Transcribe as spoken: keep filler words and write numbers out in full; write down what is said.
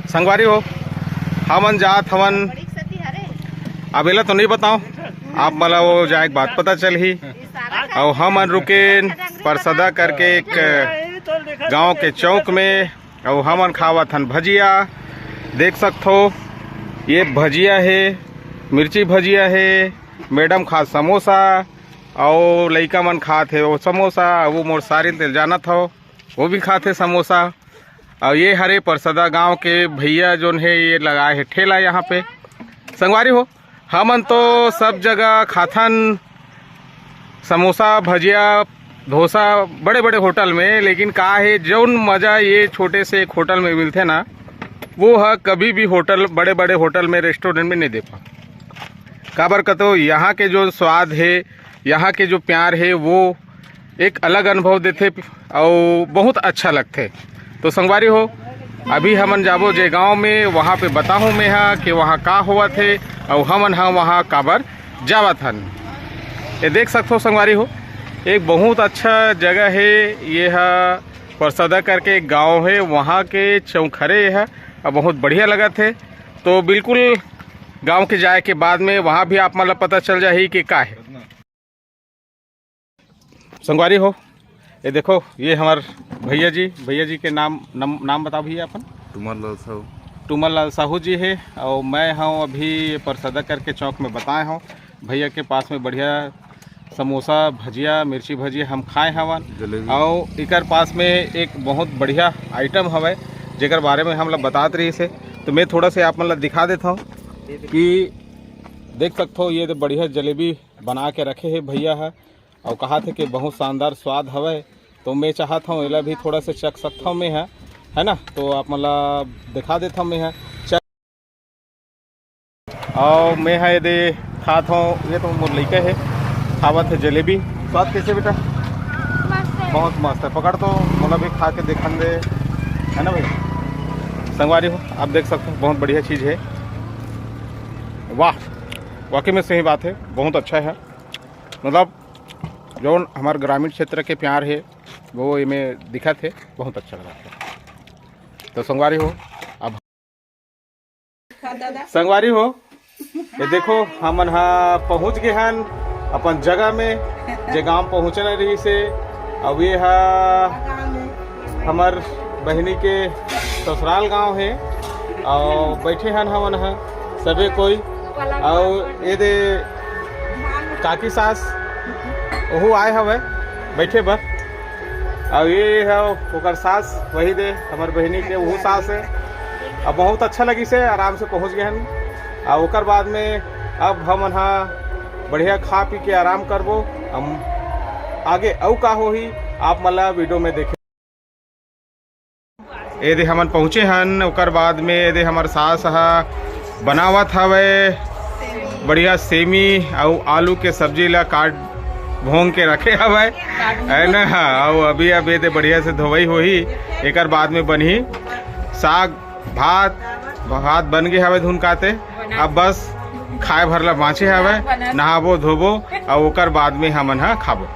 संगवारी हो, हमन जात हवन। अब एला तो नहीं बताओ, आप मला वो जाए के बाद पता चलही। अउ हमन रुकेन परसदा करके एक गांव के चौक में, अउ हमन खावत हन भजिया। देख सकथो, ये भजिया हे, मिर्ची भजिया हे, मैडम खात समोसा, अउ लइका मन खात हे वो समोसा। वो मोर सारिन तेल जानत हो, वो भी खात हे समोसा। अउ ये हरे परसदा गांव के भैया जोन हे, ये लगाए हे ठेला यहाँ पे। संगवारी हो, हमन तो सब जगह खाथन समोसा, भजिया, डोसा, बड़े बड़े होटल में, लेकिन का हे, जौन मजा ये छोटे से एक होटल में मिलथे ना, वो ह कभी भी होटल, बड़े बड़े होटल में, रेस्टोरेंट में नहीं दे पा। काबर कतो, यहाँ के जो स्वाद हे, यहाँ के जो प्यार हे, वो एक अलग अनुभव देथे अउ बहुत अच्छा लगथे। तो संगवारी हो, अभी हमन जाबो जे गांव में, वहाँ पे बताहूँ मैं हा कि वहाँ का होवत हे अउ हमन हा वहाँ काबर जावत हन। ये देख सकथो संगवारी हो, एक बहुत अच्छा जगह हे। ये हा परसदा करके एक गांव हे, वहाँ के चौक हरे ये हा, अउ बहुत बढ़िया लगत हे। तो बिल्कुल गांव के जाए के बाद में वहाँ भी आप मन ला पता चल जाही कि का हे। संगवारी हो, ये देखो, ये हमार भैया जी, भैया जी के नाम, नाम, नाम बताओ भैया अपन। टूमन लाल साहू। टूमन लाल साहू जी हे, अउ मैं हूँ अभी परसदा करके चौक में बताए हूँ। भैया के पास में बढ़िया समोसा, भजिया, मिर्ची भजिया हम खाए हवन। जलेबी। अउ एकर पास में एक बहुत बढ़िया आइटम हवय, जेकर बारे में हम लोग बतात रही से, तो मैं थोड़ा से आप मन ला दिखा देता हूँ कि देख सकथो, ये तो बढ़िया जलेबी बना के रखे हे भैया ह, अउ कहा थे कि बहुत शानदार स्वाद हवय। तो मैं चाहत हूँ एला भी थोड़ा से चख सकथव मैं ह, है ना? तो आप मन ला दिखा देथव मैं ह। चख, अउ मैं ह ये दे खात हूँ, ये तो मोर लइका हे, खावत हे जलेबी। स्वाद कैसे बेटा? मस्त है। बहुत मस्त है। पकड़ तो, मोला भी खा के देखन दे, है ना भाई? संगवारी हो, आप देख सकते हो, बहुत बढ़िया चीज़ है। वाह, वाकई में सही बात है, बहुत अच्छा है। मतलब जौन हमार ग्रामीण क्षेत्र के प्यार हे, वो एमे दिखत हे, बहुत अच्छा लगत हे। तो संगवारी हो, अब संगवारी हो, ये देखो, हमन हा पहुँच गे हन अपन जगह में, जे गांव पहुँचना रहिस हे। अब ये हा हमर बहिनी के ससुराल गांव हे, अउ बैठे हन हमन ह सबे कोई, अउ ये दे काकी सास ओहू आए हवय बैठे बर, अउ ये ह ओकर सास, वही दे हमर बहिनी के ओहू सास हे। अब बहुत अच्छा लगिस हे, आराम से पहुंच गए हन। अउ ओकर बाद में अब हमन ह बढ़िया खा पी के आराम करबो। हम आगे अउ का होही, आप मन ला वीडियो में देखे। ए दे हमन पहुँचे हन, ओकर बाद में ए दे हमर सास ह बनावत हवय बढ़िया सेमी अउ आलू के सब्जी ला काट भोंग के रखे हवय, है ना? अउ अभी अब ए दे बढ़िया से धोवई होही, एकर बाद में बनही साग भात। भात बन गे हवय धुन काते, अब बस खाए भर ला बाँचे हवय। नहाबो धोबो अउ ओकर बाद में हमन ह खाबो।